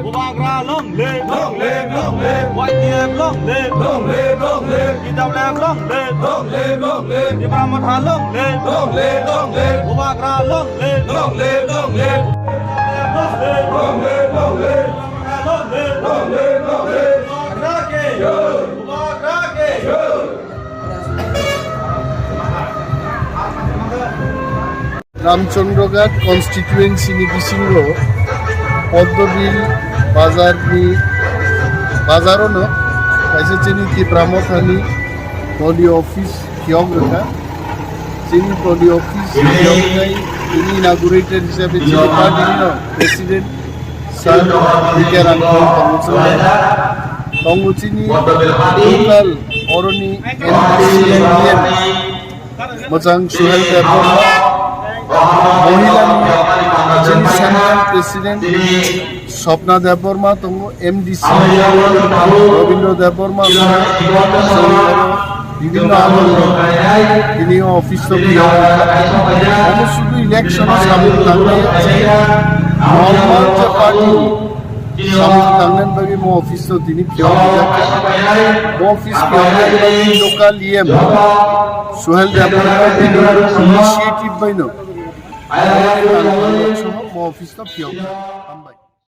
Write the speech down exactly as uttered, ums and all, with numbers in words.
Bubagra long live, long live, long live. Y T F long live, long live, long live. T W F long live, long live, long live. Tipra Motha long live, long live, long live. Bubagra long live, long live, long live. Long live, long live, long live. Long live, long live, long live. Bubagra ke jai. Bubagra ke jai. Ramchandraghat constituency ni bisingo Poddobil bazar ni bazar ono kaisa chini Tipra Motha ni doli office phiyok rwkha. Chini doli office phiyok khai chini inaugurator hisabe chini party no president Sir, B K Rangkhol tongo chwng. Tongo chini local oroni M D C, M D M. Mwchang Suhel Debbarma, Mohila ni chini Central President Swapna Debbarma tongo, M D C Rabindra Debbarma tongo, chwng oro bibhinno amolni tini o office o phiyok rwkha. Omo sudu election o samung tangnai, normal je party ni samung tangnani bagwi mo office o tini phiyok rwjakha. Mo office phiyoknani bagwi local E M Suhel Debbarma bini initiative bai no mo office o phiyok. Hambai.